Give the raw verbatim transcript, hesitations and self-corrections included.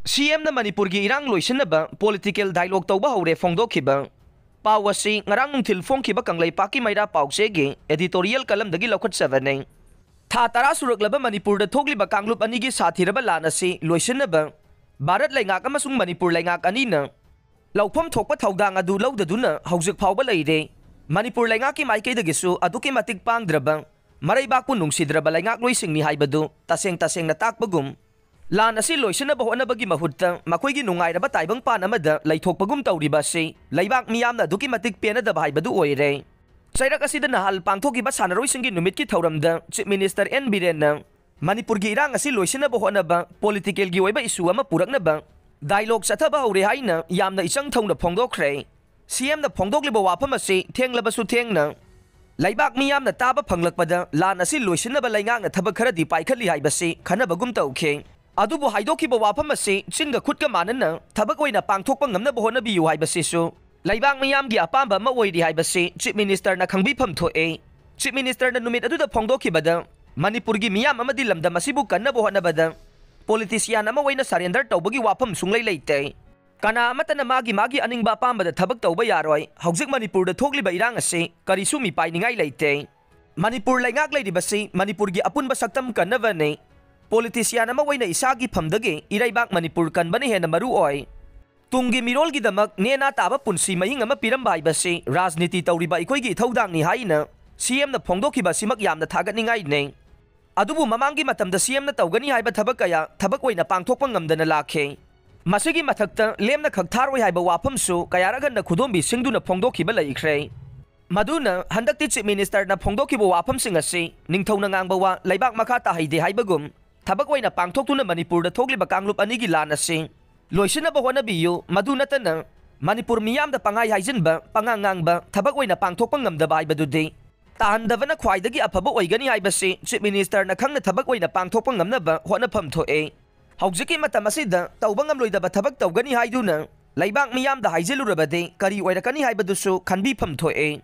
ꯁꯤ ꯑꯦꯝꯅ ꯃꯅꯤꯄꯨꯔꯒꯤ ꯏꯔꯥꯡ ꯂꯣꯏꯁꯤꯟꯅꯕ political dialogue ꯇꯧꯕ ꯍꯧꯔꯦ ꯐꯣꯡꯗꯣꯛꯈꯤꯕ꯫ ꯄꯥꯎ ꯑꯁꯤ ꯉꯔꯥꯡ ꯅꯨꯡꯊꯤꯜ ꯐꯣꯡꯈꯤꯕ ꯀꯪꯂꯩꯄꯥꯛꯀꯤ ꯃꯩꯔꯥ ꯄꯥꯎꯆꯦꯒꯤ editorial columnꯗꯒꯤ ꯂꯧꯈꯠꯆꯕꯅꯤ꯫ ꯊꯥ ꯇꯔꯥ ꯁꯨꯔꯛꯂꯕ ꯃꯅꯤꯄꯨꯔꯗ ꯊꯣꯛꯂꯤꯕ ꯀꯥꯡꯂꯨꯞ ꯑꯅꯤꯒꯤ ꯁꯥꯊꯤꯔꯕ ꯂꯥꯟ ꯑꯁꯤ ꯂꯣꯏꯁꯤꯟꯅꯕ ꯚꯥꯔꯠ ꯂꯩꯉꯥꯛ ꯑꯃꯁꯨꯡ ꯃꯅꯤꯄꯨꯔ ꯂꯩꯉꯥꯛ ꯑꯅꯤꯅ ꯂꯧꯐꯝ ꯊꯣꯛꯄ ꯊꯧꯗꯥꯡ ꯑꯗꯨ ꯂꯧꯗꯗꯨꯅ ꯍꯧꯖꯤꯛ ꯐꯥꯎꯕ ꯂꯩꯔꯦ꯫ ꯃꯅꯤꯄꯨꯔ ꯂꯩꯉꯥꯛꯀꯤ ꯃꯥꯏꯀꯩꯗꯒꯤꯁꯨ ꯑꯗꯨꯛꯀꯤ ꯃꯇꯤꯛ ꯄꯥꯡꯗ꯭ꯔꯕ, ꯃꯔꯩꯕꯥꯛꯄꯨ ꯅꯨꯡꯁꯤꯗ꯭ꯔꯕ ꯂꯩꯉꯥꯛꯂꯣꯏꯁꯤꯡꯅꯤ ꯍꯥꯏꯕꯗꯨ ꯇꯁꯦꯡ ꯇꯁꯦꯡꯅ ꯇꯥꯛꯄꯒꯨꯝ, ꯂꯥꯟ ꯑꯁꯤ ꯂꯣꯏꯁꯤꯟꯅꯕ ꯍꯣꯠꯅꯕꯒꯤ ꯃꯍꯨꯠꯇ ꯃꯈꯣꯏꯒꯤ ꯅꯨꯡꯉꯥꯏꯔꯕ ꯇꯥꯏꯕꯪꯄꯥꯟ ꯑꯃꯗ ꯂꯩꯊꯣꯛꯄꯒꯨꯝ ꯇꯧꯔꯤꯕ ꯑꯁꯤ ꯂꯩꯕꯥꯛ ꯃꯤꯌꯥꯝꯅ ꯑꯗꯨꯛꯀꯤ ꯃꯇꯤꯛ ꯄꯦꯟꯅꯗꯕ ꯍꯥꯏꯕꯗꯨ ꯑꯣꯏꯔꯦ꯫ ꯆꯩꯔꯛ ꯑꯁꯤꯗ ꯅꯍꯥꯟ ꯄꯥꯡꯊꯣꯛꯈꯤꯕ ꯁꯥꯟꯅꯔꯣꯏꯁꯤꯡꯒꯤ ꯅꯨꯃꯤꯠꯀꯤ ꯊꯧꯔꯝꯗ Chief Minister ꯑꯦꯟ ꯕꯤꯔꯦꯟꯅ ꯃꯅꯤꯄꯨꯔꯒꯤ ꯏꯔꯥꯡ ꯑꯁꯤ ꯂꯣꯏꯁꯤꯟꯅꯕ ꯍꯣꯠꯅꯕ politicalꯒꯤ ꯑꯣꯏꯕ issue ꯑꯃ ꯄꯨꯔꯛꯅꯕ dialogue ꯆꯠꯊꯕ ꯍꯧꯔꯦ ꯍꯥꯏꯅ ꯌꯥꯝꯅ ꯏꯆꯪ ꯊꯧꯅ ꯐꯣꯡꯗꯣꯛꯈ꯭ꯔꯦ꯫ ꯁꯤ ꯑꯦꯝꯅ ꯐꯣꯡꯗꯣꯛꯂꯤꯕ ꯋꯥꯐꯝ ꯑꯁꯤ ꯊꯦꯡꯂꯕꯁꯨ ꯊꯦꯡꯅ ꯂꯩꯕꯥꯛ ꯃꯤꯌꯥꯝꯅ ꯇꯥꯕ ꯐꯪꯂꯛꯄꯗ ꯂꯥꯟ ꯑꯁꯤ ꯂꯣꯏꯁꯤꯟꯅꯕ ꯂꯩꯉꯥꯛꯅ ꯊꯕꯛ ꯈꯔꯗꯤ ꯄꯥꯏꯈꯠꯂꯤ ꯍꯥꯏꯕꯁꯤ ꯈꯟꯅꯕꯒꯨꯝ ꯇꯧꯈꯤ꯫ ꯑꯗꯨꯕꯨ ꯍꯥꯏꯗꯣꯛꯈꯤꯕ ꯋꯥꯐꯝ ꯑꯁꯤ ꯆꯤꯟꯒ ꯈꯨꯠꯀ ꯃꯥꯟꯅꯅ ꯊꯕꯛ ꯑꯣꯏꯅ ꯄꯥꯡꯊꯣꯛꯄ ꯉꯝꯅꯕ ꯍꯣꯠꯅꯕꯤꯌꯨ ꯍꯥꯏꯕꯁꯤꯁꯨ ꯂꯩꯕꯥꯛ ꯃꯤꯌꯥꯝꯒꯤ ꯑꯄꯥꯝꯕ ꯑꯃ ꯑꯣꯏꯔꯤ ꯍꯥꯏꯕꯁꯤ Chief Ministerꯅ ꯈꯪꯕꯤꯐꯝ ꯊꯣꯛꯑꯦ꯫ Chief Ministerꯅ ꯅꯨꯃꯤꯠ ꯑꯗꯨꯗ ꯐꯣꯡꯗꯣꯛꯈꯤꯕꯗ, ꯃꯅꯤꯄꯨꯔꯒꯤ ꯃꯤꯌꯥꯝ ꯑꯃꯗꯤ ꯂꯝꯗꯝ ꯑꯁꯤꯕꯨ ꯀꯟꯅꯕ ꯍꯣꯠꯅꯕꯗ politician ꯑꯃ ꯑꯣꯏꯅ surrender ꯇꯧꯕꯒꯤ ꯋꯥꯐꯝ ꯁꯨꯡꯂꯩ ꯂꯩꯇꯦ꯫ ꯀꯅꯥ ꯑꯃꯠꯇꯅ ꯃꯥꯒꯤ ꯃꯥꯒꯤ ꯑꯅꯤꯡꯕ ꯑꯄꯥꯝꯕꯗ ꯊꯕꯛ ꯇꯧꯕ ꯌꯥꯔꯣꯏ꯫ ꯍꯧꯖꯤꯛ ꯃꯅꯤꯄꯨꯔꯗ ꯊꯣꯛꯂꯤꯕ ꯏꯔꯥꯡ ꯑꯁꯤ ꯀꯔꯤꯁꯨ ꯃꯤꯄꯥꯏꯅꯤꯡꯉꯥꯏ ꯂꯩꯇꯦ꯫ ꯃꯅꯤꯄꯨꯔ ꯂꯩꯉꯥꯛ ꯂꯩꯔꯤꯕꯁꯤ ꯃꯅꯤꯄꯨꯔꯒꯤ ꯑꯄꯨꯟꯕ ꯁꯛꯇꯝ ꯀꯟꯅꯕꯅꯤ꯫ Politician ꯑꯃ ꯑꯣꯏꯅ ꯏꯁꯥꯒꯤ ꯐꯝꯗꯒꯤ ꯏꯔꯩꯕꯥꯛ ꯃꯅꯤꯄꯨꯔ ꯀꯟꯕꯅ ꯍꯦꯟꯅ ꯃꯔꯨ ꯑꯣꯏ꯫ ꯇꯨꯡꯒꯤ ꯃꯤꯔꯣꯜꯒꯤꯗꯃꯛ ꯅꯦꯅꯥ ꯇꯥꯕ ꯄꯨꯟꯁꯤ ꯃꯍꯤꯡ ꯑꯃ ꯄꯤꯔꯝꯕ ꯍꯥꯏꯕꯁꯤ ꯔꯥꯖꯅꯤꯇꯤ ꯇꯧꯔꯤꯕ ꯑꯩꯈꯣꯏꯒꯤ ꯏꯊꯧꯗꯥꯡꯅꯤ ꯍꯥꯏꯅ ꯁꯤ ꯑꯦꯝꯅ ꯐꯣꯡꯗꯣꯛꯈꯤꯕ ꯑꯁꯤꯃꯛ ꯌꯥꯝꯅ ꯊꯥꯒꯠꯅꯤꯡꯉꯥꯏꯅꯤ꯫ ꯑꯗꯨꯕꯨ ꯃꯃꯥꯡꯒꯤ ꯃꯇꯝꯗ ꯁꯤ ꯑꯦꯝꯅ ꯇꯧꯒꯅꯤ ꯍꯥꯏꯕ ꯊꯕꯛ ꯀꯌꯥ ꯊꯕꯛ ꯑꯣꯏꯅ ꯄꯥꯡꯊꯣꯛꯄ ꯉꯝꯗꯅ ꯂꯥꯛꯈꯤ꯫ ꯃꯁꯤꯒꯤ ꯃꯊꯛꯇ ꯂꯦꯝꯅ ꯈꯛ ꯊꯥꯔꯣꯏ ꯍꯥꯏꯕ ꯋꯥꯐꯝꯁꯨ ꯀꯌꯥꯔꯛ ꯍꯟꯅ ꯈꯨꯗꯣꯝꯕꯤ ꯁꯤꯡꯗꯨꯅ ꯐꯣꯡꯗꯣꯛꯈꯤꯕ ꯂꯩꯈ꯭ꯔꯦ꯫ ꯃꯗꯨꯅ ꯍꯟꯗꯛꯇꯤ Chief Ministerꯅ ꯐꯣꯡꯗꯣꯛꯈꯤꯕ ꯋꯥꯐꯝꯁꯤꯡ ꯑꯁꯤ ꯅꯤꯡꯊꯧꯅ ꯉꯥꯡꯕ ꯋꯥ ꯂꯩꯕꯥꯛ ꯃꯈꯥ ꯇꯥꯍꯩꯗꯦ ꯍꯥꯏꯕꯒꯨꯝ, ꯊꯕꯛ ꯑꯣꯏꯅ ꯄꯥꯡꯊꯣꯛꯇꯨꯅ ꯃꯅꯤꯄꯨꯔꯗ ꯊꯣꯛꯂꯤꯕ ꯀꯥꯡꯂꯨꯞ ꯑꯅꯤꯒꯤ ꯂꯥꯟ ꯑꯁꯤ ꯂꯣꯏꯁꯤꯟꯅꯕ ꯍꯣꯠꯅꯕꯤꯌꯨ꯫ ꯃꯗꯨ ꯅꯠꯇꯅ ꯃꯅꯤꯄꯨꯔ ꯃꯤꯌꯥꯝꯗ ꯄꯪꯍꯥꯏ ꯍꯥꯏꯖꯤꯟꯕ, ꯄꯉꯥꯡ ꯉꯥꯡꯕ, ꯊꯕꯛ ꯑꯣꯏꯅ ꯄꯥꯡꯊꯣꯛꯄ ꯉꯝꯗꯕ ꯍꯥꯏꯕꯗꯨꯗꯤ ꯇꯥꯍꯟꯗꯕꯅ ꯈ꯭ꯋꯥꯏꯗꯒꯤ ꯑꯐꯕ ꯑꯣꯏꯒꯅꯤ ꯍꯥꯏꯕꯁꯤ Chief Ministerꯅ ꯈꯪꯅ ꯊꯕꯛ ꯑꯣꯏꯅ ꯄꯥꯡꯊꯣꯛꯄ ꯉꯝꯅꯕ ꯍꯣꯠꯅꯐꯝ ꯊꯣꯛꯑꯦ꯫ ꯍꯧꯖꯤꯛꯀꯤ ꯃꯇꯝ ꯑꯁꯤꯗ ꯇꯧꯕ ꯉꯝꯂꯣꯏꯗꯕ ꯊꯕꯛ ꯇꯧꯒꯅꯤ ꯍꯥꯏꯗꯨꯅ ꯂꯩꯕꯥꯛ ꯃꯤꯌꯥꯝꯗ ꯍꯥꯏꯖꯤꯜꯂꯨꯔꯕꯗꯤ ꯀꯔꯤ ꯑꯣꯏꯔꯛꯀꯅꯤ ꯍꯥꯏꯕꯗꯨꯁꯨ ꯈꯟꯕꯤꯐꯝ ꯊꯣꯛꯑꯦ꯫